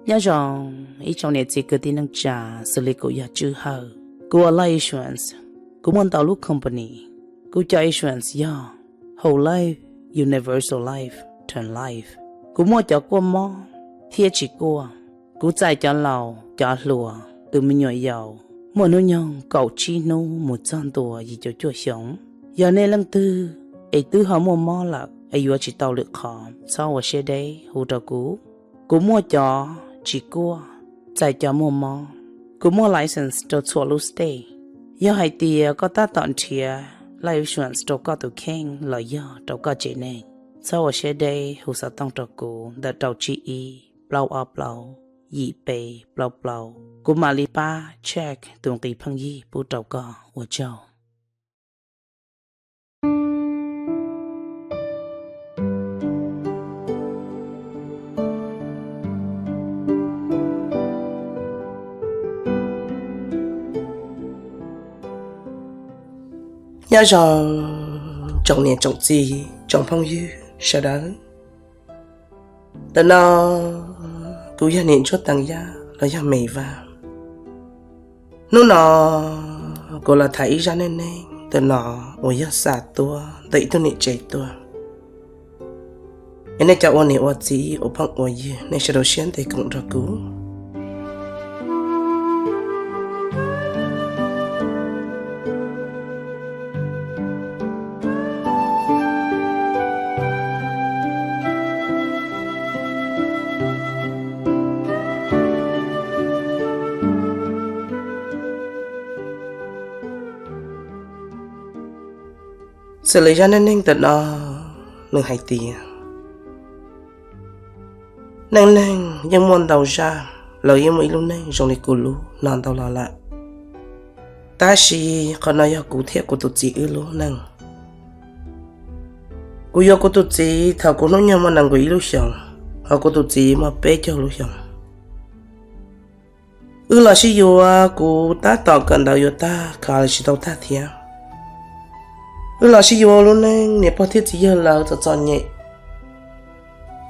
Nyob zoo ib tsoom niam txiv kwv tij neej tsa, xws li kuv yog Tswj Hawj. Kuv ua life insurance, kuv muaj ntau lub company. Kuv cov insurance yog whole life, universal life, term life. Kuv muaj cov kuaj mob thiab tsis kuaj. Kuv txais cov laus, cov hluas, tus me nyuam yaus muaj hnub nyoog kaum tsib hnub mus txog ntua yim caum cuaj xyoos. Yog nej leej twg es twb ho muaj mob lawm es yuav tsis tau lwm qhov, txhob ua siab deb, hu rau kuv. Kuv muaj cov tsis kuaj, txais cov muaj mob. Kuv muaj license rau txhua lub state. Yog hais tias koj tab tom nrhiav life insurance rau koj tus kheej los yog rau koj tsev neeg, txhob ua siab deb, hu xov tooj rau kuv ntawm rau tsib ib, plaub ob plaub, yim peb plaub plaub. Kuv mam li pab check tus nqi pheej yig pub rau koj. Ua tsaug. Nyob zoo tsoom niam tsoom txiv, tsoom phooj ywg sawv daws. Ntawm no kuv yog niam Ntsuab Teev Yaj los yog Me Vaj. Hnub no kuv los tham ib zaj neej neeg ntawm no uas yog xa tuaj ntawm ib tug niam tsev tuaj. Es nej cov ua niam ua txiv ua phooj ua ywg, nej sawv daws siab ntev koom nrog kuv. Xws li zaj neej neeg ntawm no, nws hais tias, neej neeg yeej muaj ntau zaj, lawv yeej muaj ib lub neej zoo li kuv lub no ntau los lawm. Tab sis qhov no yog kuv thiab kuv tus txiv wb lub neej. Kuv yuav kuv tus txiv thaum kuv hnub nyoog muaj nees nkaum ib lub xyoos, ho kuv tus txiv muaj peb caug lub xyoos. Wb los sib yuav, kuv tab tom kawm ntawv yuav tag, college tsis tau tag thiab. Wb los sib yuav ua lub neej, niam pog thiab txiv yawg lawv txom txom nyem.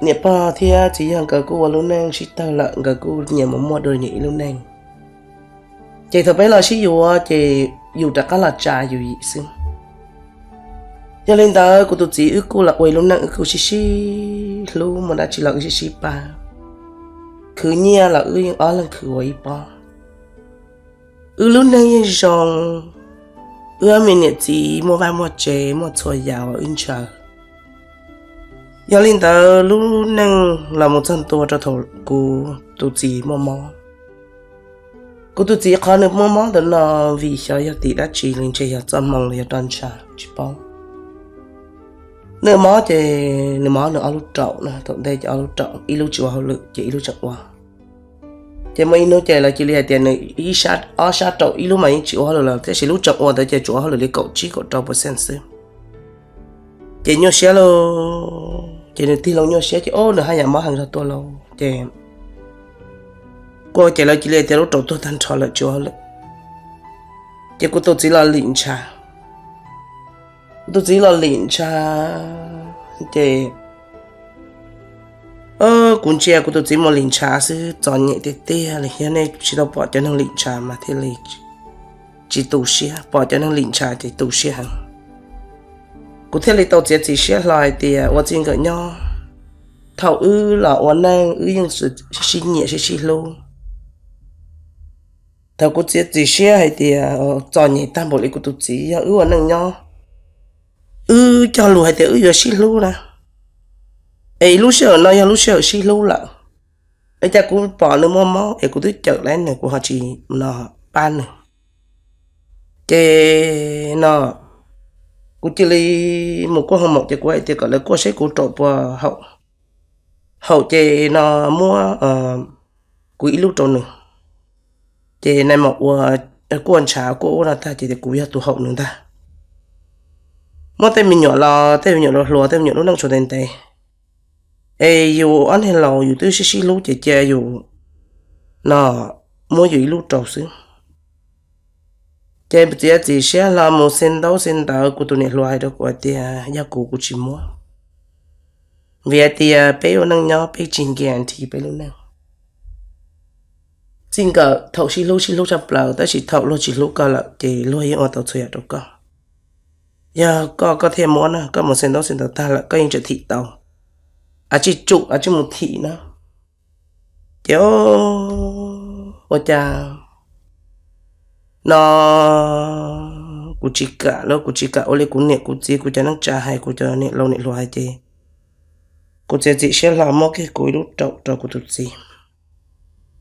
Niam pog thiab txiv yawg nkawd kuj ua lub neej sib tawg lawm, nkawd kuj nyias mus muaj dua nyias ib lub neej. Ces thaum peb los sib yuav ces yus rov qab los tsa yus yim xwb. Yog li ntawd kuv tus txiv wb kuj los ua ib lub neej, wb kuj sib sib hlub, muaj dab tsi los wb sib sib pab. Khwv nyiaj los wb yeej ob leeg khwv ua ib pob. Wb lub neej yeej zoo, wb ob me niam txiv muaj vaj muaj tsev, muaj txhua yam uas wb ntshaw. Yog li ntawd lub neej los mus txog ntua rau thaum kuv tus txiv muaj mob. Kuv tus txiv qhov nws muaj mob ntawm no vim xyov yog tim dab tsi li, ntshe yog txoj hmoo los yog roj ntsha tsis paub. Nws mob ces nws mob nws ob lub raum na, thaum ntej ces ob lub raum, ib lub tsis ua hauj lwm ces ib lub tseem ua. Ces muaj ib hnub ces lawv cia li hais tias nws ib sab, ob sab raum, ib lub mas yeej tsis ua hauj lwm lawm, tab sis lub tseem ua ntawd ces tsuas ua hauj lwm li kaum tsib kaum rau percent xwb. Ces nyuaj siab lauj, ces nws tig loo nyuaj siab ces o nws haj yam mob heev zog tuaj lauj. Ces kuj ces lawv cia li tias lub raum tuag tag nrho lawm tsis ua hauj lwm. Ces kuv tus txiv los lim ntsha. Kuv tus txiv los lim ntsha, ces kuv ntsia kuv tus txiv mus lim ntsha xwb txom nyem tiag tiag li, yog nej tsis tau pom cov neeg lim ntsha mas thiaj li tsis tu siab, pom cov neeg lim ntsha ces tu siab heev. Kuv thiaj li tau txiav txim siab hlo hais tias ua txij nkawm nyob, thaum wb los ua neej wb yeej sib nyiam sib sib hlub. Thaum kuv txiav txim siab hais tias txom nyem tag npaum li kuv tus txiv, yog wb ua neej nyob, wb cog lus hais tias wb yuav sib hlub na, es lub sij hawm no yog lub sij hawm sib hlub lawm, es cas kuv pom nws muaj mob es kuv twb cawm lawm nws, kuv ho tsis no pab nws. Ces no kuv cia li mus kuaj hoo maum ces kuv hais tias kom lawv kuaj seb kuv raum puas haum. Haum ces no muab kuv ib lub rau nws. Ces nais maum ua kuaj ntshav kuaj ub no tag ces kuv yog tus haum nws ntag. Muab tej me nyuam los tej me nyuam los hluas, tej me nyuam lub neej tshuav ntev ntev, es yus ob niag laus yus twb sib sib hlub ces cia yus no muab yus ib lub rau xwb. Ces txiav txim siab hlo mus xi ntaub xi ntawv, kuv tus niam hluas hais rau kuv hais tias yog kuv kuv tsis muab, vim hais tias peb ua neej nyob peb tsis guarantee peb lub neej. txij nkawm thaum sib hlub sib hlub tshaj plaws, tab sis thaum luag tsis hlub koj lawm ces luag yeej ua tau txhua yam rau koj. Yog koj, koj thiaj muab na, koj mus xeem ntaub xeem ntawv tag lawm koj yeej tseem thim tau, a tsij tsum a tsij mus thim na. Ces ua cas no kuv tsis kam los kuv tsis kam ua li kuv niam kuv txiv kuv cov neej tsa hais, kuv cov niam laus niam hluas hais ces kuv txiav txim siab hlo muab kiag kuv ib lub raum rau kuv tus txiv.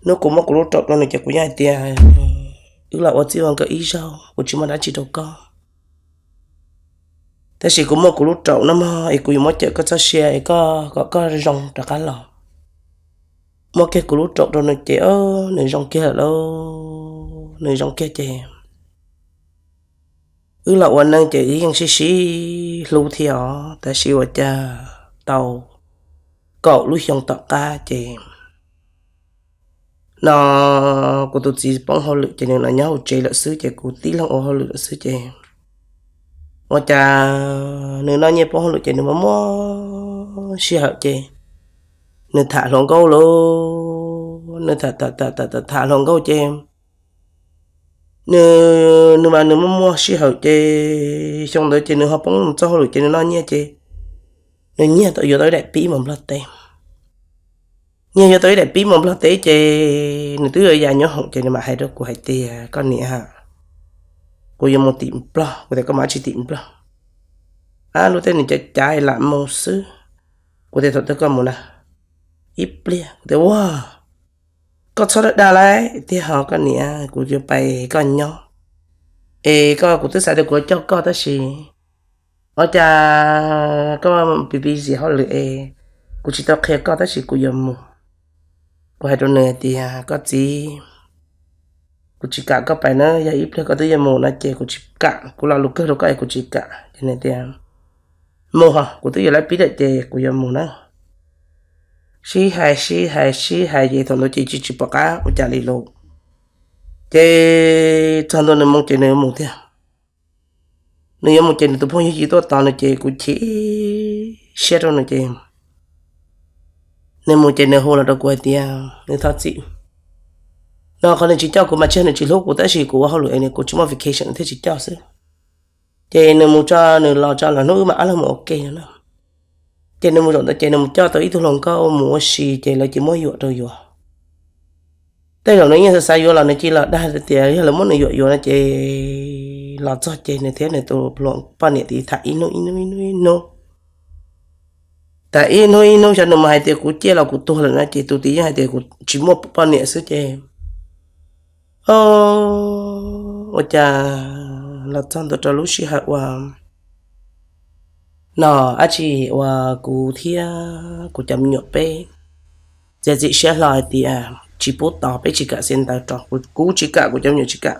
Hnub kuv muab kuv lub raum rau nws ces kuv yeej hais tias, wb los ua txij ua nkawm ib zaug, kuv tsis muaj dab tsi rau koj, tab sis kuv muaj kuv lub raum no mog es kuv yuav muab cawm koj txoj sia es koj kom koj zoo rov qab los. Muab kiag kuv lub raum rau nws ces nws zoo kiag lawm lauj, nws zoo kiag ces wb los ua neej ces wb yeej sib sib hlub thiab os, tab sis ua cas tau kaum lub xyoo tom qab ces no kuv tus txiv poob hauj lwm ces nws los nyob hauv tsev lawm xwb ces kuv tib leeg ua hauj lwm lawm xwb ces ua cas nws noj nyiaj poob hauj lwm ces nws muaj muaj sij hawm ces nws tham hluas nkauj lauj, nws tham tham tham tham tham hluas nkauj ces nws, nws mas nws muaj muaj sij hawm ces xyoo ntawd ces nws ho poob txoj hauj lwm ces nws noj nyiaj ces nws nyiag tau yuav tau ib daim pib mus Nplog teb. Nyiag yuav tau ib daim pib mus Nplog teb ces nws twb yuav ya nyob hoom ces nws mam hais rau kuv hais tias, koj niam, kuv yuav mus tim Nplog. Kuv tias koj mam tsis tim Nplog, ab lub teb nws cav cav lam mus xwb. Kuv tias thaum twg koj mus na? Ib pliag. Kuv tias ua, koj txhob dag dag lawm tiag ho koj niam, kuv yuav pais koj nyob es koj, kuv twb xav tias kuv yuav coj koj tab sis ua cas koj busy busy hauj lwm es kuv tsis tau qhia koj tab sis kuv yuav mus. Kuv hais rau nws hais tias koj txiv, kuv tsis kam koj pais na, yog ib pliag koj twb yuav mus no ces kuv tsis kam, kuv lo lus kawg rau koj es kuv tsis kam. Ces nws tias mus ho, kuv twb yuav lawv pib lawm ces kuv yuav mus na. Sib hais sib hais sib hais ces thaum ntawd ces tsis tsis pom qab ua cas li lauj. Ces txog ntua nws mus ces nws mus tiag. Nws yuav mus ces nws tus phooj ywg tuaj tos nws ces kuv chim siab rau nws ces nws mus ces nws hu los rau kuv hais tias nws thov txim no, qhov nws tsis coj kuv mas tsis yog nws tsis hlub kuv tab sis kuv ua hauj lwm es kuv tsis muaj vacation nws thiaj tsis coj xwb. Ces nws mus tso nws los tso los hnub wb mam ob leeg mus ua ke no na. Ces nws mus zaum ntawd ces nws mus coj tau ib tug hluas nkauj mus ua si ces lawv cia muab yuam rau yuav. Tej zaum nws yeej xav xav yuav los nws cia los dag tias yog lawv muab nws yuam yuav no ces los txog ces nws thiab nws tus poj niam tiv tham ib hnub ib hnub ib hnub ib hnub. Tham ib hnub ib hnub xyov nws mus hais tias kuv ciaj los kuv tuag lawm no ces tus tid yeej hais tias kuv tsis muaj poj niam xwb ces ua cas los txog ntua rau lub sij hawm uas no dab tsi uas kuv thiab kuv cov me nyuam peb txiav txim siab hlo hais tias tsis pub tos, peb tsis kam xia ntawv rau, kuv tsis kam, kuv cov me nyuam tsis kam.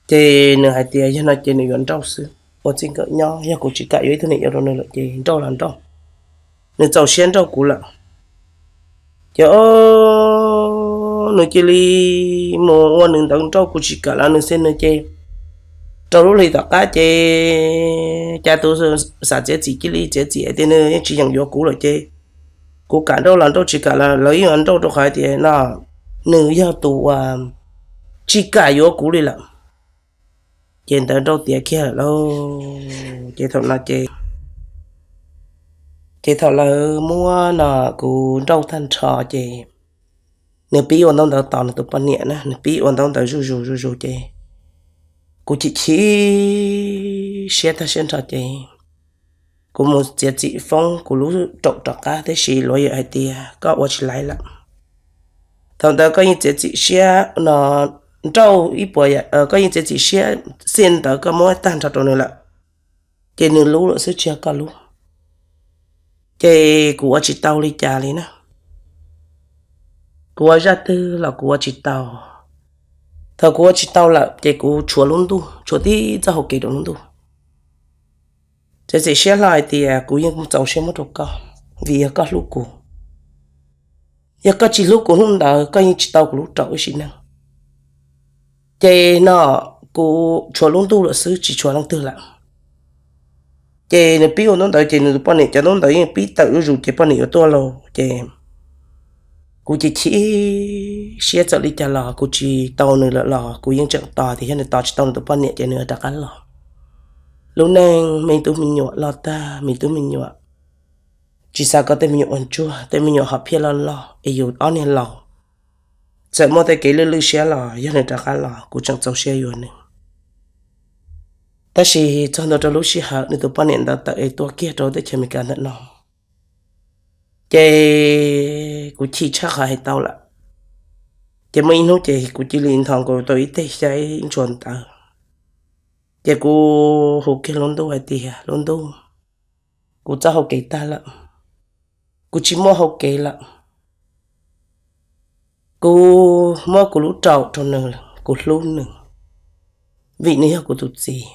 Ces nws hais tias yog no ces nws yuav nrauj xwb, ua txij nkawm nyob, yog kuv tsis kam yuav ib tug niam yau rau nws lawm ces nrauj los nrauj. Nws txaus siab nrauj kuv lawm. Ces nws cia li mus ua nws ntawd nrauj kuv tsis kam los nws xia nws ces rau lub hlis tom qab ces cas tus xav txiav txim cia li txiav txim hais tias nws yeej tsis yeem yuav kuv lawm ces kuv kam nrauj los nrauj, tsis kam los lawv yeej yuav nrauj rau qhov hais tias no nws yog tus uas tsis kam yuav kuv li lawm. Ces ntawd nrauj tiav kiag lawm lauj. Ces thaum no ces, ces thaum lawv muab no kuv nrauj tag nrho ces nws pib ua ntaub ntawv tos nws tus poj niam na, nws pib ua ntaub ntawv zuj zus zuj zus ces kuv chim chim siab tag siab nrho ces kuv mus txiav txim foob kuv lub raum rov qab tiam sis luag yawm hais tias koj ua tsis laiv lawm. Thaum ntawd koj yeej txiav txim siab no nrauj ib puas, koj yeej txiav txim siab xia ntawv koj muab tag nrho rau nws lawm, ces nws lub lawm xwb tsis yog koj lub. Ces kuv ua tsis tau li cas li na. Kuv ua zaj twg los kuv ua tsis tau. Thaum kuv ua tsis tau lawm ces kuv tshuav lub ntuj, tshuav tib txoj hau kev rau lub ntuj. Txiav txim siab hlo hais tias kuv yeej txaus siab muab rau koj, vim yog koj hlub kuv. Yog koj tsis hlub kuv hnub ntawd koj yeej tsis tau kuv lub raum ib sim neej. Ces no kuv tshuav lub ntuj lawm xwb tsis tshuav leej twg lawm. Ces nws pib ua ntaub ntawv ces nws tus poj niam cov ntaub ntawv yeej pib tawm zuj zus ces poj niam yuav tuaj lauj ces Kuv chim chim siab txawm li cas los kuv tsis tau nws lawm los kuv yeej tseem tos tias yog nws tos tsis tau nws tus poj niam ces nws rov qab los. Lub neej me tub me nyuam loj tag, me tub me nyuam tsis xav kom tej me nyuam ua ntsuag, tej me nyuam ho phiaj loj loj es yus ob niag laus. Txawm muaj tej kev lwj lwj siab los yog nws rov qab los kuv tseem txaus siab yuav nws. Tab sis txog ntua rau lub sij hawm nws tus poj niam ntawd tawm es tuaj kiag rau teb chaws Amelikas ntawm no, ces kuv chim tshaj qhov hais tau lawm. Ces muaj ib hnub ces kuv cia li nthos nkaus tau ib teg xya ib ntshua ntawv. Ces kuv hu kiag lub ntuj hais tias, lub ntuj, kuv txoj hau kev tag lawm, kuv tsis muaj hau kev lawm. Kuv muab kuv lub raum rau nws, kuv hlub nws, vim nws yog kuv tus txiv.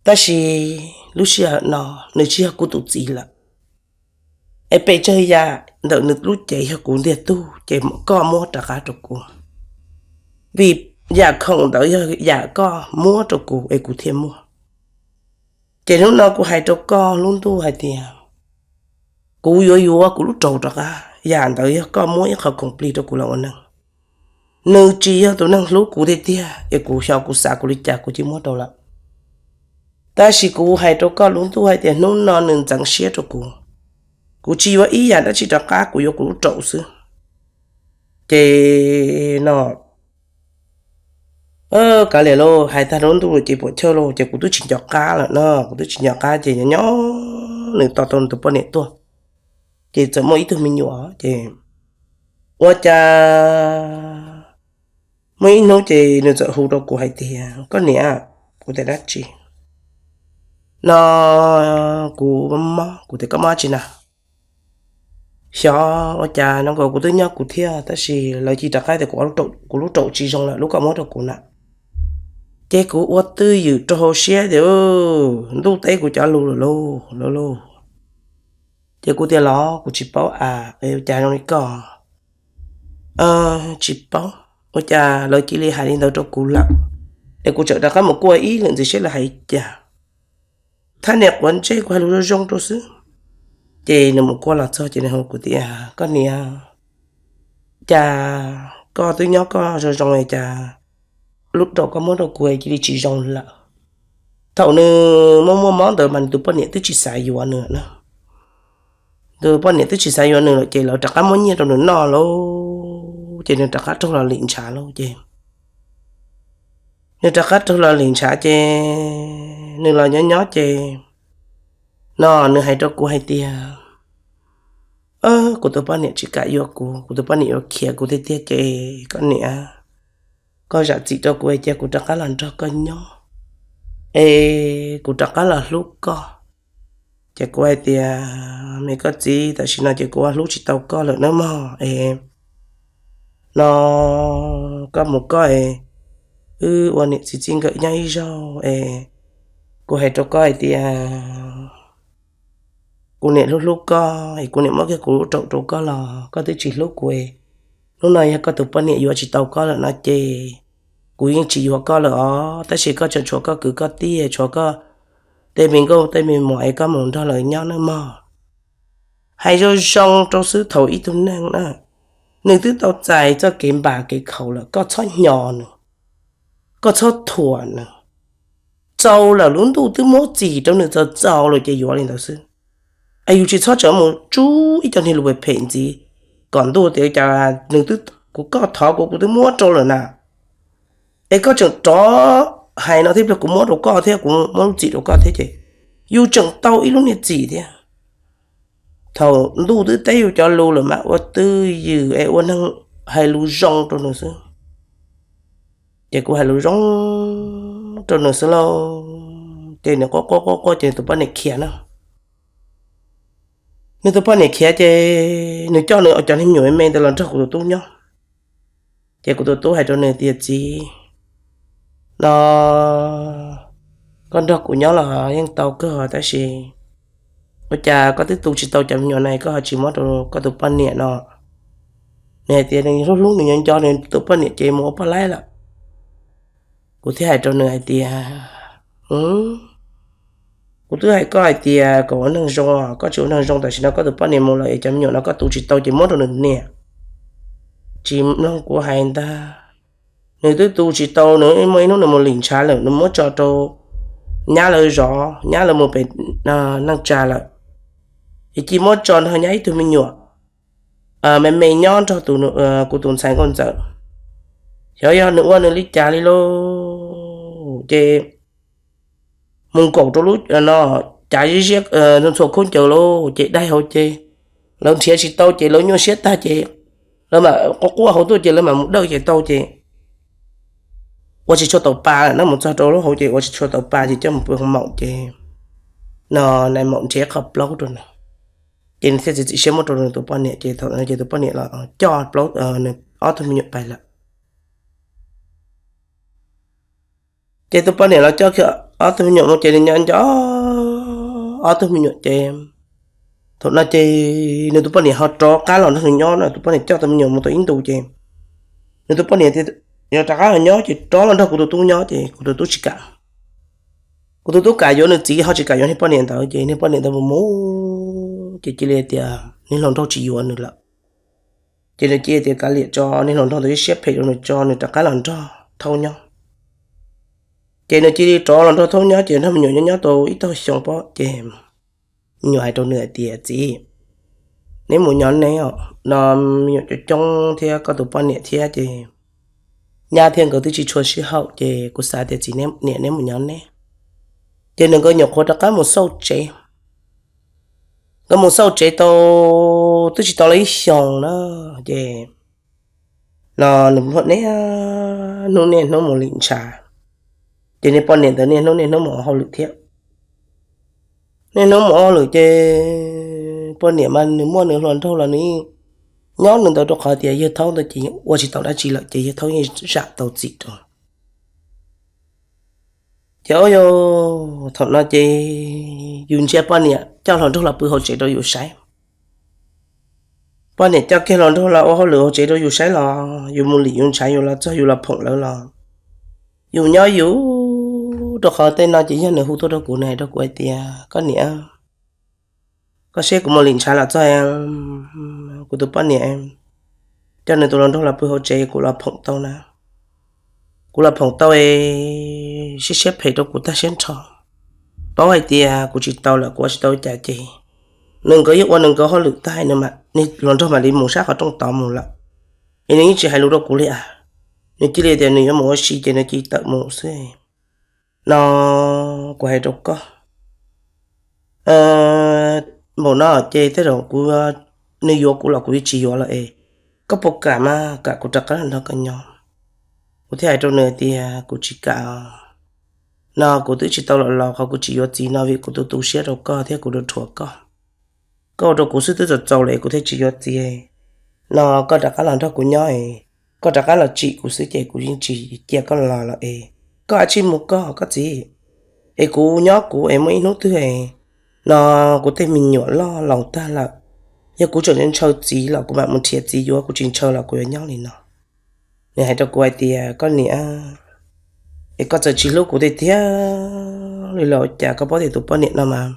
Tab sis lub sij hawm no nws tsis yog kuv tus txiv lawm. Es pes tsawg yam ntawm nws lub cev yog kuv ntiag tug ces koj muab rov qab rau kuv, vim yam khoom ntawd yog yam koj muab rau kuv es kuv thiaj muaj. Ces hnub no kuv hais rau koj lub ntuj hais tias kuv yuav yuav kuv lub raum rov qab, yam ntawd yog koj muab ib qho khoom plig rau kuv los ua neeg. Nws tsis yog tus neeg hlub kuv tiag tiag es kuv xyov kuv xav kuv li cas kuv cia muab rau lawm. Tab sis kuv hais rau koj lub ntuj hais tias hnub no nws ntxeev siab rau kuv, kuv tsis yuav ib yam dab tsi rov qab, kuv yuav kuv lub raum xwb. Ces no kav liam lauj, hais tag lub ntuj ces puam chawj lauj, ces kuv twb tsis nco qab lawm no, kuv twb tsis nco qab ces nyob nyob nws tos tau nws tus poj niam tuaj, ces txawm muaj ib tug me nyuam ces ua cas muaj ib hnub ces nws txawm hu rau kuv hais tias, koj niam, kuv tias dab tsi? No kuv mob, kuv tias koj mob dab tsi na? Xyov ua cas no kuv twb nyob kuv thiab tab sis lawv cia li rov qab tias kuv lub raum tsis zoo lawm, lub koj muab rau kuv na. Ces kuv ua twj ywm rau hauv siab tias ntuj teb kuv cov lus lawm lauj, lauj lauj. Ces kuv tias los kuv tsis paub a, ua cas zoo li koj tsis paub, ua cas lawv cia li hais li ntawd rau kuv lawm, es kuv tseem rov qab mus kuaj ib lwm ntxiv seb lawv hais cas. Thaj niam quav ntsej, kuv hais lus zoo zoo rau xwb. Ces nws mus kuaj los txog ces nws hu kuv tias, koj niam, cas koj twb nyob koj zoo zoo es cas lub raum koj muab rau kuv cia li tsis zoo lawm? Thaum nws muaj muaj mob ntawd mas nws tus poj niam twb tsis xav yuav nws na. Nws poj niam twb tsis xav yuav nws lawm ces lawv rov qab muab nyiaj rau nws noj lauj, ces nws rov qab raug lo lus ntshav lauj. Ces nws rov qab raug lo lus ntshav ces nws los nyob nyob ces no nws hais rau kuv hais tias, kuv tus poj niam tsis kam yuav kuv, kuv tus poj niam yuav khiav kuv tiag tiag ces koj niam, koj zam txim rau kuv es cia kuv rov qab los nrog koj nyob, es kuv rov qab los hlub koj. Ces kuv hais tias, me koj txiv, tam sim no ces kuv ua hlub tsis tau koj lawm nawb mog es no koj mus koj es wb ua niam txiv txij nkawm nyob ib zaug es kuv hais rau koj hais tias kuv niam hlub hlub koj es kuv niam muab kiag kuv lub raum rau koj los koj twb tsis hlub kuv es hnub no yog koj tus poj niam yuav tsis tau koj lawm no ces kuv yeej tsis yuav koj lawm os, tab sis koj tseem tshuav koj kwv koj tij, tshuav koj tej me nkauj tej me muam es koj mus nrog lawv nyob nawb mog. Hais zoo zoo rau xwb, thaum ib tug neeg na, nws twb tau txais txoj kev npam kev khaum lawm koj txhob hnyos nws, koj txhob thuam nws. Txaus lawm, lub ntuj twb muab txim rau nws txaus txaus lawm ces yuav li ntawd xwb. Es yus tsis txhob tseem mus tsub ib co niag lus phem ntxiv kom ntuj tias cas nws twb, kuv, koj thov kuv, kuv twb muab rau lawm na, es koj tseem rov hais no thiab, kuv muab rau koj thiab, kuv muab lub txim rau koj thiab ces yus tseem tau ib lub niag txim thiab. Thaum ntuj twb teb yus cov lus lawm mas ua twj ywm es ua neeg hais lus zoo rau nws xwb. Ces kuv hais lus zoo rau nws xwb lauj, ces nws quaj quaj quaj quaj ces nws tus poj niam khiav na. Nws tus poj niam khiav ces nws coj nws cov niag me nyuam me ntawd los nrog kuv tus tub nyob. Ces kuv tus tub hais rau nws tias, txiv, no koj nrog kuv nyob los yeej tau kawg tab sis ua cas koj twb tu tsis tau cov me nyuam no koj ho tsis muab rau koj tus poj niam no? Nws hais tias nws hlub hlub nws nco nco nws tus poj niam ces mus ua poj laib lawm. Kuv thiaj hais rau nws hais tias, kuv twb hais koj hais tias kom ua neeg zoo, koj tsis ua neeg zoo, tam sim no koj tus poj niam mus lawm es cov me nyuam no koj tu tsis tau ces muab rau nws niam. tsis mloog kuv hais ntag. Nws twb tu tsis tau, nws muaj ib hnub nws mus lim ntshav lawm, nws muab tso rau nyab lawv zov, nyab lawv mus pem neej tsa lawm. Ces cia muab tso nrog nyab ib tug me nyuam me me nyob nrog kuv tus ntxhais nkauj ntxawm. Xyov yog nws ua nws li cas li lauj, ces mus nkaum rau lub no, cav ziab ziab ntxhua khaub ncaws lauj, ces daig hauv ces lawv nrhiav tsis tau ces lawv nyuaj siab tag ces lawv mam quaj quaj hauv tuaj ces lawv mam mus dawj ces tau ces ua tsis tshua tau pa na, mus txog rau lub hauv ces ua tsis tshua tau pa ces coj mus pw hoo maum ces no nais maum nrhiav qhov plaub rau nws, ces nws thiaj txiav txim siab muab rau nws tus poj niam ces thaum no ces tus poj niam los coj plaub, nws ob tug me nyuam pais lawm. Ces tus poj niam los coj kiag ob tug me nyuam mus ces nws nyob nco ob tug me nyuam ces thaum no ces nws tus poj niam ho rov qab los nrog nws nyob no, tus poj niam coj tus me nyuam mus tau ib ntus ces nws tus poj niam yog rov qab los nyob ces rov los nrog kuv tus tub nyob ces kuv tus tub tsis kam. Kuv tus tub kam yuav nws txiv ho tsis kam yuav niag poj niam ntawd ces niag poj niam ntawd mus mus ces cia li tias niag hluas nraug tsis yuav nws lawm. Ces nws cia tias kav liam tso, niag hluas nraug ntawd ib siab phem rau nws tso nws rov qab los nrog thaub nyob. Ces nws cia li rov los nrog thaub nyob ces nrog me nyuam nyob nyob tau ib tog xyoo pob ces me nyuam hais rau nws hais tias, Txiv, neb mus nyob neb os, no me nyuam coob coob thiab koj tus poj niam thiab ces nyab thiab nkawd twb tsis tshua sib haum ces kuv xav tias txiv niam neb mus nyob neb. Ces nws nkawd nyuam qhuav rov qab mus xauj tsev. Nkawd mus xauj tsev tau twb tsis tau li ib xyoos na, ces no nws niaj hnub niaj hnub mus lim ntshav, ces niag poj niam ntawd niaj hnub niaj hnub mus ua hauj lwm thiab. Niaj hnub mus ua hauj lwm ces poj niam mas nws muaj nws hluas nraug los nws nyob nws ntawd rau qhov tias yawg thaub ntawd ces ua tsis tau dab tsi lawm ces yawg thaub yeej zam tau txim rau. Ces ua yog thaum no ces yus ntsia poj niam coj hluas nraug los pw hauv tsev rau yus saib. Poj niam coj kiag hluas nraug los ua hauj lwm hauv tsev rau yus saib los yus mus lim yus ntshav yus los txog yus los phoom lawv los yus nyob yus rau qhov tej no ces yog nws hu tuaj rau kuv nws hais rau kuv hais tias, Koj niam, koj saib kuv mus lim ntshav los txog, kuv tus poj niam coj nws tus hluas nraug los pw hauv tsev kuv los phoom tau na. Kuv los phoom tau es siab siab phem rau kuv tag siab nrho. Paub hais tias kuv tsis tau lawm kuv ua tsis tau cas ces nws nkawd yeej ua nws nkawd hauj lwm tag, hluas nraug mam li mus sab qhov rooj tod mus lawm. Es nws yeej tsis hais lus rau kuv li as. Nws cia li tias nws yuav mus ua si ces nws cia li tawm mus xwb. No kuv hais rau koj, npaum no ces tej zaum kuv, nws yuav kuv los kuv yeej tsis yuav lawm es, koj puas kam mas kam kuv rov qab los nrog koj nyob? Kuv thiaj hais rau nws tias kuv tsis kam. No kuv twb tsis tau los laus, qhov kuv tsis yuav txiv no vim kuv tu tu siab rau koj thiab kuv rau rhuav koj. Koj ua rau kuv xwb twb txaus txaus lawm es kuv thiaj tsis yuav txiv. No koj rov qab los nrog kuv nyob es, koj rov qab los tsim kuv xwb ces kuv yeej tsis cia koj los lawm es, koj a tsij mus koj koj txiv, es kuv nyob kuv es muaj ib hnub twg no kuv tej me nyuam loj laus tag lawm, yog kuv tseem ntshaw txiv los kuv mam mus nrhiav txiv yuav, kuv tsis ntshaw los kuv yuav nyob li no. Nws hais rau kuv hais tias, Koj niam, es koj txawm tsis hlub kuv tiag tiag li los cas koj paub tias tus poj niam no mas,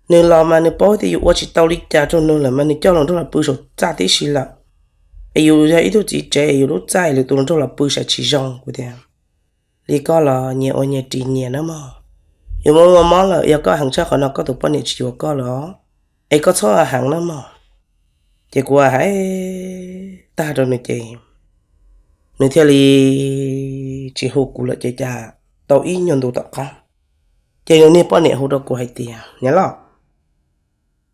nws los mas nws paub tias yus ua tsis tau li cas rau nws lawm mas nws coj hluas nraug los pw saum txaj tib si lawm. Es yus yog ib tug txiv tsev es yus lub txaj es lwm tus hluas nraug los pw saib tsis zoo. Kuv tias, Li koj los nyias ua nyias ris nyias na mog. Yus muaj muaj mob lawm, yog koj heev tshaj qhov no koj tus poj niam tsis yuav koj los, es koj txhob heev na mog. Ces kuv hais tag rau nws ces nws thiaj li tsis hu kuv lawm ces cas tau ib nyuag ntu tom qab, ces nws niag poj niam hu rau kuv hais tias, Niam loj,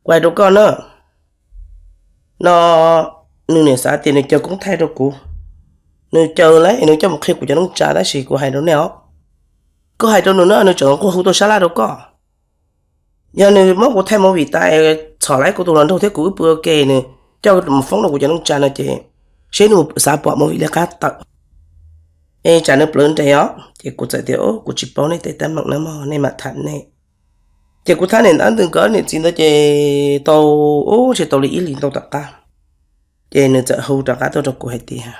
kuv hais rau koj na, no nws niam xav tias nws caw koob thaij rau kuv, nws caw lawm es nws coj mus qhia kuv cov neej tsa tab sis kuv hais rau nej os, koj hais rau nws na nws tseem quaj hu tuaj sab laj rau koj. Yog nws muab kuv thaij movie tas, txhom lawm kuv tus hluas nraug thiab kuv wb pw ua ke, nws coj mus foob rau kuv cov neej tsa no ces seb nws xav pom movie li qab tawm. Es tsam nws plawv nres os. Ces kuv txawm tias, Kuv tsis paub nej tej teeb meem na mog, nej mam tham nej. Ces kuv thab niam ntab ntws nkawd niam txiv ntawd ces tau, ub, tsis tau li ib hlis ntau tom qab, ces nws txawm hu rov qab tuaj rau kuv hais tias,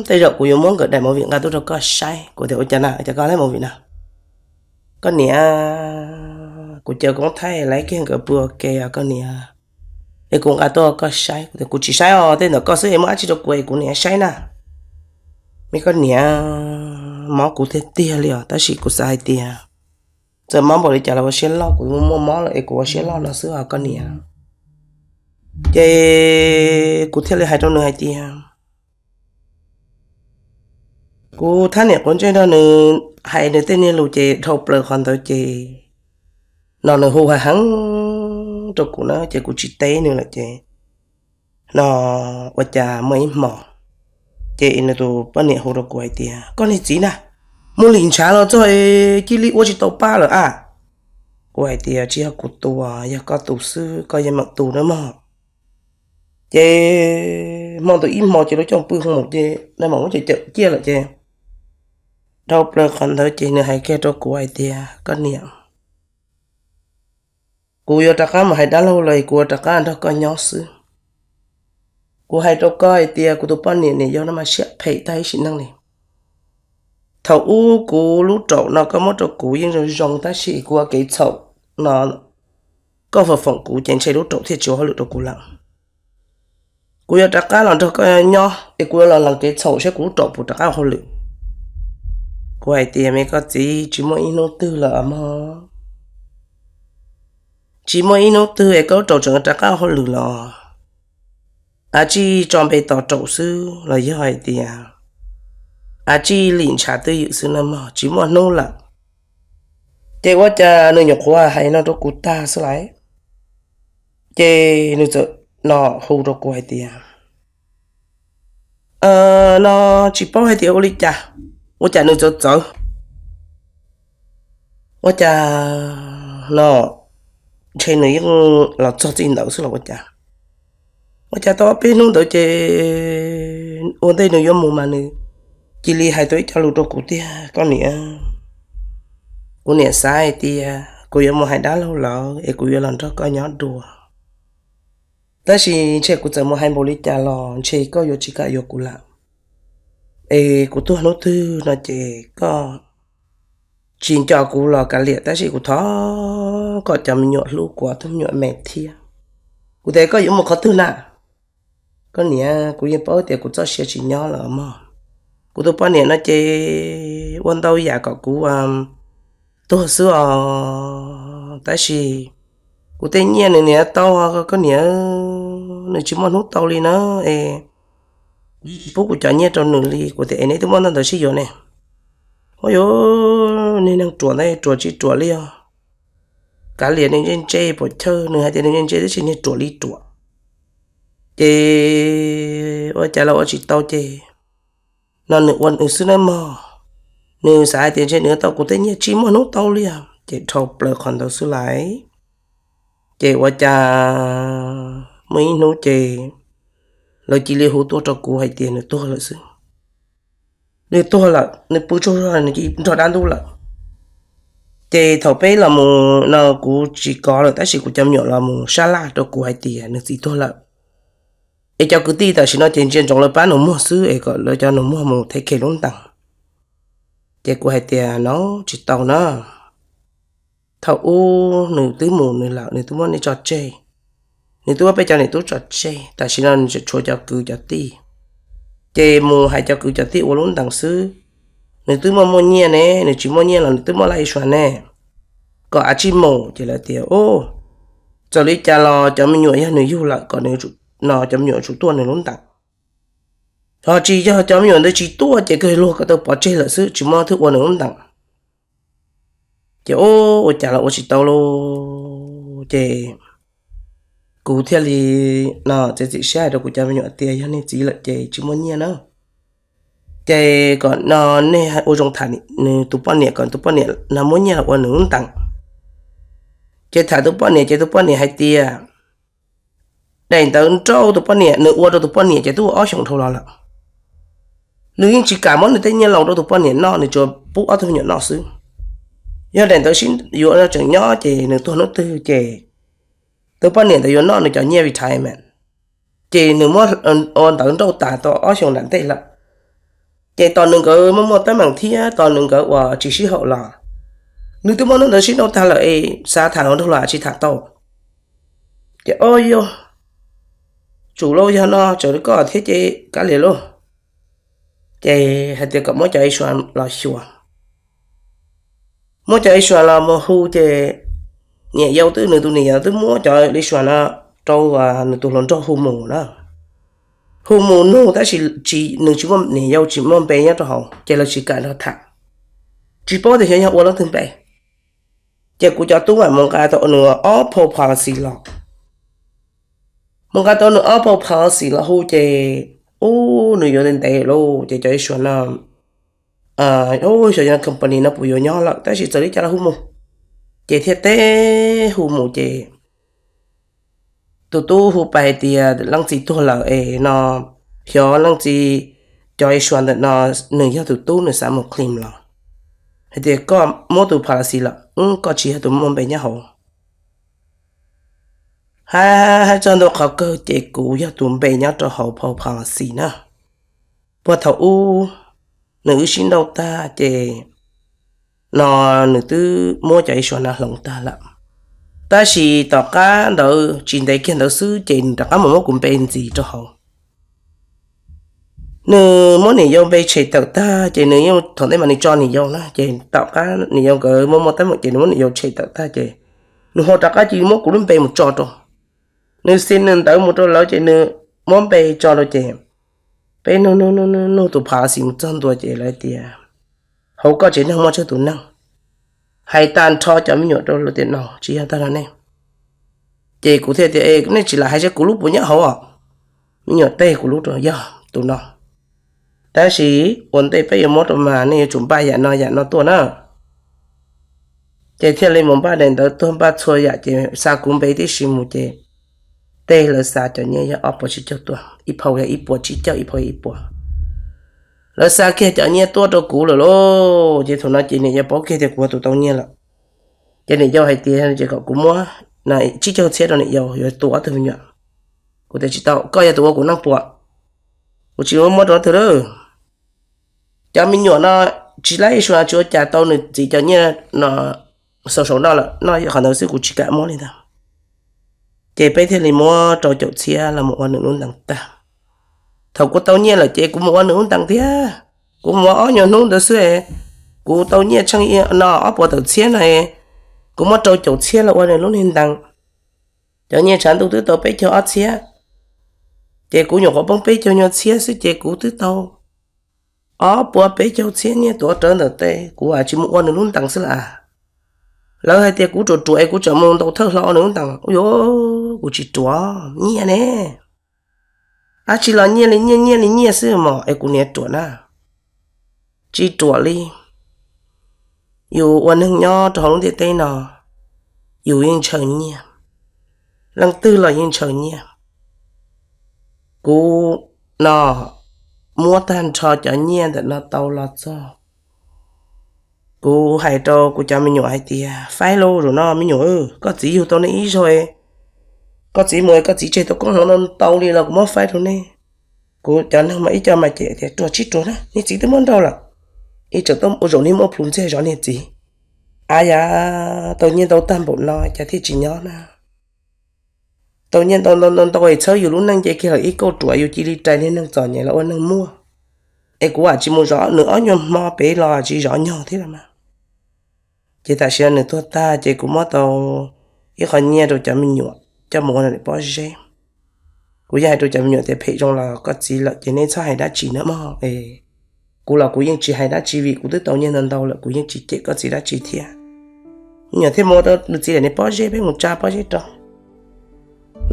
Tej zaum kuv yuav muab nkawd daim movie nqa tuaj rau koj saib. Kuv tias, Ua cas na, ua cas koj laib movie na? Koj niam, kuv caw koob thaij lawm kiag nkawd pw ua ke os koj niam. es kuv nqa tuaj koj saib. Kuv tias kuv tsis saib os, tej ntawm koj xwb es muaj dab tsi rau kuv es kuv niam saib na. Me koj niam, mob kuv tiag tiag li os, tab sis kuv xav hais tias txawm mob npaum li cas los ua siab loj, kuv muaj mob lawm es kuv ua siab loj no xwb os koj niam. Ces kuv thiaj li hais rau nws hais tias kuv thab niam quav ntsej nrog nws hais nws tej niag lus ces dhau plaws qhov ntawd ces no nws hu heev heev rau kuv na ces kuv tsis teb nws lawm ces no ua cas muaj ib hmo ces nws tus poj niam hu rau kuv hais tias koj niag txiv na, muaj lim ntshav los txog cia li ua tsis tau pab lawm a. Kuv hais tias tsis yog kuv tus, yog koj tus xwb, koj yeej meem tus na mog. Ces hmo ntawd ib hmo ces lawv coj pw hoo ces nws mam muab cawm cawm ciaj lawm ces dhau plaws qhov ntawd ces nws hais kiag rau kuv hais tias koj niam, kuv yuav rov qab mus hais dab laug los kuv yuav rov qab nrog koj nyob xwb. Kuv hais rau koj hais tias kuv tus poj niam niam yau no mas siab phem tag ib sim neej li. Thaum ub kuv lub raum no koj muab rau kuv yeej zoo zoo tab sis kuv ua kev txhaum no koj foom foom kuv ces ntshe lub raum thiaj tsis ua hauj lwm rau kuv lawm. Kuv yuav rov qab los nrog koj nyob es kuv yuav los lees kev txhaum saib kuv lub raum puas rov qab ua hauj lwm. Kuv hais tias me koj txiv, tsis muaj ib hnub twg lawm mog, tsis muaj ib hnub twg es koj lub raum tseem rov qab ua hauj lwm los? Ab tsij tso npe tos raum xwb los yog hais tias ab tsij lim ntshav twj ywm xwb na mog, tsis muaj hnub lawm. Ces ua cas nws nyuam qhuav hais no rau kuv tag xwb lawm, ces nws txawm no hu rau kuv hais tias no tsis paub hais tias ua li cas, ua cas nws txawv txawv, ua cas no ntshe nws yeej los txog txij ntawd xwb los ua cas. Ua cas tau ob peb hnub ntawd ces ua ntej nws yuav mus mas nws cia li hais tau ib co lus rau kuv tiag, koj niam, kuv niam xav hais tias kuv yuav mus hais dab laug lawm es kuv yuav los nrog koj nyob dua, tab sis ntshe kuv txawm mus hais npaum li cas los ntshe koj yuav tsis kam yuav kuv lawm, es kuv tuag hnub twg no ces koj tsis nco kuv los kav liam, tab sis kuv thov kom cov me nyuam hlub kuv ob tug me nyuam me thiab. Kuv tias koj yuav mus qhov twg na? Koj niam, kuv yeej paub tias kuv txoj sia tsis nyob lawm mog. Kuv tus poj niam no ces ua ntau yam kom kuv tuag xwb os, tab sis kuv tej nyiaj nws niam tau, koj niam, nws tsis muaj hnub tau li na, es pub kuv cov nyiaj rau nws li. Kuv tias es neb twb muaj ntau ntawd sib yuav ne? Ua yuav, niag neeg ruam ntawd ruam tsis ruam li os, kav liam nws ntse ntse puas chawj, nws hais tias nws ntse ntse tab sis niag ruam li ruam. Ces ua cas los ua tsis tau ces no nws ua nws xwb nawb mog. Nws xav hais tias ntshe nws tau kuv tej nyiaj tsis muaj hnub tau li os, ces dhau plaws qhov ntawd xwb lawm. Ces ua cas muaj ib hnub ces lawv cia li hu tuaj rau kuv hais tias nws tuag lawm xwb. Nws tuag lawm, nws pw tsaug zog, nws cia li nrog dab ntub lawm. Ces thaum peb los mus no kuv tsis kov lawm tab sis kuv cov me nyuam los mus sab laj rau kuv hais tias nws txiv tuag lawm. Es cov kwv tij tam sim no ces ntsia ntsoov lawv pab nus muag xwb es kom lawv cov nus muag mus thev khe lub ntees. Ces kuv hais tias no tsis tau na. Thaum ub nws twb mus nws lawm, nws twb muab nej tso tseg, nws twb muab peb cov niam tub tso tseg, tam sim no nws tseem tshuav cov kwv cov tij. Ces mus hais cov kwv cov tij ua lub ntees xwb. Nws twb muaj muaj nyiaj ne, nws tsis muaj nyiaj los nws twb muaj laj ib suav ne. Kom av tsij mus ces lawv tias, txawm li cas los cov me nyuam yog nws yug lawm kom nws, no cov me nyuam tsum tuaj nws lub ntees. Ho tsis yog cov me nyuam ntawd tsis tuaj ces kawg luag kom tau pov tseg lawm xwb, tsis muaj thwj ua nws lub ntees. Ces ua cas los ua tsis tau lauj, ces kuv thiaj li no txiav txim siab hais rau kuv cov me nyuam tias yog niag txiv lawm ces tsis muaj nyiaj na. Ces kom no nej ua zoo tham nws tus poj niam kom tus poj niam no muab nyiaj los ua nws lub ntees. Ces tham tus poj niam ces tus poj niam hais tias daim ntawv nrauj tus poj niam nws ua rau tus poj niam ces twb ua ob xyoos dhau los lawm. Nws yeej tsis kam muab nws tej nyiaj laus rau tus poj niam noj, nws tsuas pub ob tug me nyuam noj xwb. Yog daim ntawv sib yuav tseem nyob ces nws tuag hnub twg ces tus poj niam ntawd yuav noj nws cov nyiaj retirement. Ces nws muab ua ntawv nrauj tas tau ob xyoos nram ntej lawm. Ces tos nws nkawd muaj muaj teeb meem thiab tos nws nkawd uas tsis sib haum los, nws twb muab ntawv sib nrauj tag lawm es xav tham hluas nraug los tsis tham tau. Ces o yog Tsum lauj, yog no tseem li koj thiab ces kav liam lauj. Ces hais tias kom muab cov isuas los xyuas. Muab cov isuas los mus hu ces niam yau twb, nws tus niam yau twb muab cov isuas no rau nws tus hluas nraug hu mus na. Hu mus nug tab sis nws tsis muaj, niam yau tsis muaj npe nyob rau hauv ces lawv tsis kam nrog tham. Tsis paub tias xyov yog ua leej twg npe. Ces kuv cov tub mam mus nqa tau nws ob phau policy los. Mus nqa tau nws ob phau policy los hu ces, ub, nws yuav ntev ntev lauj ces cov isuas no, xyov yog company no puas yuav nyob lawm tab sis txawm li cas los hu mus. Ces thiaj teb hu mus ces tus tub hu pais hais tias leej txiv tuag lawm es no, xyov leej txiv cov isuas ntawm no nws yog tus tub nws xav mus claim los. Hais tias koj muab tus policy los, koj tsis yog tus muaj npe nyob hauv. Hais txog ntua qhov kawg ces kuv yog tus npe nyob rau hauv phau policy na. Puag thaum ub nws wb sib nrauj tag ces no nws twb muab cov isuas no hloov tag lawm. Tab sis tom qab ntawd tsis ntev kiag ntawd xwb ces nws rov qab mus muab kuv npe ntxiv rau hauv. Nws muab niam yau npe tshem tawm tag ces nws yeej thaum ntej mas nws tso niam yau na ces tom qab niam yau nkawd muaj muaj teeb meem ces nws muab niam yau tshem tawm tag ces nws ho rov qab cia li muab kuv lub npe mus tso rau. Nws xi nws ntawv mus rau lawv ces nws muab npe tso rau ces peb nug nug nug nug tus policy mus txog ntua ces lawv tias hauv koj tsev neeg muaj tsawg tus neeg. Hais tag nrho cov me nyuam rau lawv tias no tsis yog tag nrho nej. Ces kuv thiaj tias nej tsis lam hais seb kuv lub puas nyob hauv os. Me nyuam teb kuv lub rau yog tus no. Tab sis ua ntej peb yuav muab rau mas nej yuav tsum npaj yam no yam no tuaj na. Ces thiaj li mus npaj daim ntawv tuag npaj txhua yam ces xa kuv npe tib si mus ces tej lawv xa cov nyiaj yog ob puas tsib caug tuaj, ib phau yog ib puas tsib caug, ib phau ib puas. Lawv xa kiag cov nyiaj tuaj rau kuv lawm lauj. Ces thaum no ces niam yau paub kiag tias kuv yog tus tau nyiaj lawm. Ces niam yau hais tias ces kom kuv muab tsib caug txhiab rau niam yau yuav tu ob tug me nyuam. Kuv tias tsis tau, koj yog tus ua kuv neej puas, kuv tsis muab muab rau ob tug lawm. Cov me nyuam no tsis laib issue tsis ua cas tau nws txiv cov nyiaj no xaus saum no lawm, noj qhov ntawd xwb kuv tsis kam muab li ntag. Ces peb thiaj li muab rau caum txhiab los mus ua nws lub ntees tag. Thaum kuv tau nyiaj lawm ces kuv mus ua nws lub ntees thiab. Kuv mus ua ob nyuag hnub ntawd xwb, kuv tau nyiaj tsheej no ob puas tawm txhiab no, kuv muab rau caum txhiab los ua nws lub niag ntees. Cov nyiaj tshav ntuj twb tau peb caug ob txhiab, ces kuv nyuam qhuav poob peb caug nyuag txhiab xwb ces kuv twb tau ob puas peb caug txhiab nyiaj tuav rawv ntawm tes, kuv tsis mus ua nws lub ntees xwb las. Lawv hais tias kuv ruam ruam es kuv tseem mus ntaus thawj hlo ua nws lub ntees, ua yuav kuv tsis ruam nyiaj ne. Dab tsi los nyiaj li nyiaj, nyiaj li nyiaj xwb mog es kuv niam ruam na. Tsis ruam li. Yus ua neeg nyob rau hauv lub ntiaj teb no, yus yeej ntshaw nyiaj. Leej twg los yeej ntshaw nyiaj. Kuv no muab tag nrho cov nyiaj ntawm no tau los txog, kuv hais rau kuv cov me nyuam hais tias faib lauj, zaum no me nyuam, koj txiv yug tau nej ib zaug, koj txiv mus koj txiv tseg tau koob hmoov no ntau li los kuv muab faib rau nej. Kuv cov neeg mas ib co mas cem tias ruam tsis ruam na, niag txiv twb muab nrauj lawm, ib txwm tuaj ua zaum niag muaj plhus ntxiag zov niag txiv. Ab yam, tau nyiaj ntau tag npaum no cas thiaj tsis nyob na. Tau nyiaj ntau ntau ntau es txhawb yus lub neej nce kiag lawm ib kauj ruam, yus cia li rais niag neeg txom nyem los ua neeg muaj. Es kuv tsis mus zov nws ob nyuag hmo pem los tsis zov nyog thiab los mas. Ces tam sim no nws tuag tag ces kuv muab tau ib qho nyiaj rau cov me nyuam coj mus ua nws pob zeb. Kuv yeej hais rau cov me nyuam tias phem zoo los koj txiv lawm ces nej txhob hais dab tsi na mog. Kuv los kuv yeej tsis hais dab tsi vim kuv twb tau nyiaj ntau ntau lawm, kuv yeej tsis cem koj txiv dab tsi thiab. Me nyuam thiaj mus ua rau nws txiv daim niag pob zeb, peb mus tsa pob zeb rau.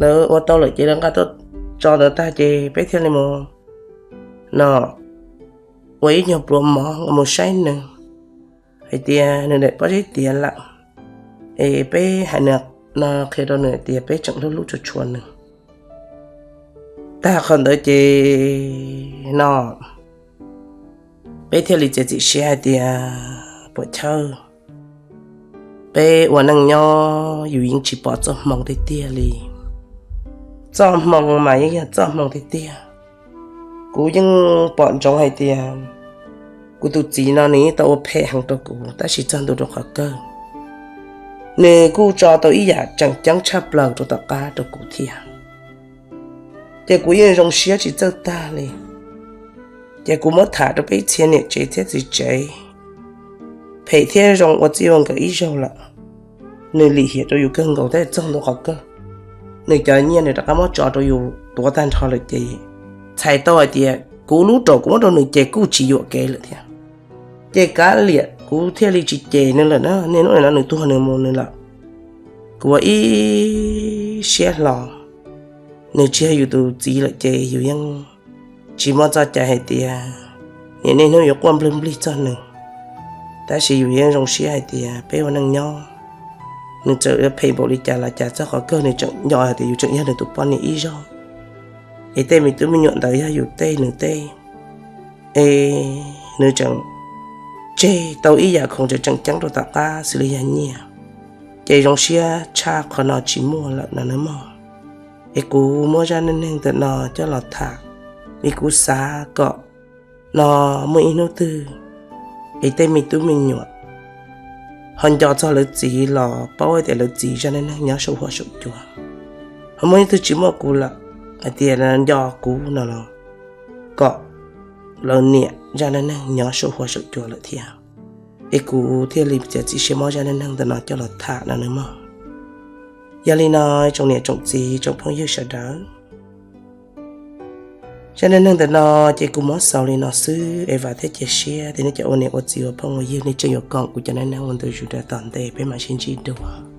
Lawv ua tau lawm ces lawv nqa tuaj tso ntawd tag ces peb thiaj li mus no ua ib nyuag pluas mov nqa mus saib nws hais tias nws daim pob zeb tiav lawm, es peb hais no qhia rau nws tias peb tseem hlub hlub tshua tshua nws. Tag qhov ntawd ces no peb thiaj li txiav txim siab hais tias puas chawj, peb ua neej nyob yus yeej tsis pom txoj hmoo tiag tiag li. Txoj hmoo mas yeej yog txoj hmoo tiag tiag. Kuv yeej pom ntsoov hais tias kuv tus txiv no nws yeej tau ua phem heev rau kuv tab sis txog ntua rau qhov kawg, nws kuj tso tau ib yam tseem ceeb tshaj plaws rau tom qab rau kuv thiab. Ces kuv yeej zoo siab tsis txawj tag li. Ces kuv muab tham rau peb txhia niam tsev thiab txiv tsev, phem thiab zoo ua txij ua nkawm ib zaug lawm. Nws lim hiam rau yus kawg nkaus thiab txog ntua qhov kawg, nws cov nyiaj nws rov qab muab tso rau yus tuav tag nrho lawm ces txhais tau hais tias kuv lub raum kuv muab rau nws ces kuj tsis yuam kev lawm thiab. Ces kav liam kuv thiaj li tsis cem nws lawm na, niaj hnub no nws tuag nws mus nws lawm. Kuv ua ib siab hlo, nws tsis yog yus tus txiv lawm ces yus yeej tsis muaj txoj cai hais tias niaj hnub yuav quaj nplwg nplig txog nws. Tab sis yus yeej zoo siab hais tias peb ua neej nyob, nws txawm phem npaum li cas los cas txog qhov kawg nws tseem nco hais tias yus tseem yog nws tus poj niam ib zaug. Es tej me tub me nyuam ntawd yog yus tej nws tej, es nws tseem tseg tau ib yam khoom tseem tseem ceeb rau tom qab xws li yog nyiaj. Ces zoo siab tshaj qhov no tsis muaj lawm no nawb mog. Es kuv muab zaj neej neeg ntawm no coj los tham, vim kuv xav kom no muaj ib hnub twg es tej me tub me nyuam ho nco txog lawv txiv los paub tias lawv txiv zaj neej neeg nyob saum huab saum cua. Ho muaj ib hnub twg tsis muaj kuv lawm hais tias nco kuv no los kom lawv niam zaj neej neeg nyob saum huab saum cua lawm thiab. Es kuv thiaj li txiav txim siab muab zaj neej neeg ntawm no coj los tham no nawb mog. Yog li no, tsoom niam tsoom txiv tsoom phooj ywg sawv daws, zaj neej neeg ntawm no ces kuv muab xaus li no xwb es vam thiab cia siab tias nej cov ua niam ua txiv ua phooj ua ywg nej tseem yuav koom kuv cov neej neeg ua ntu zus rau tom ntej, peb mam sib ntsib dua.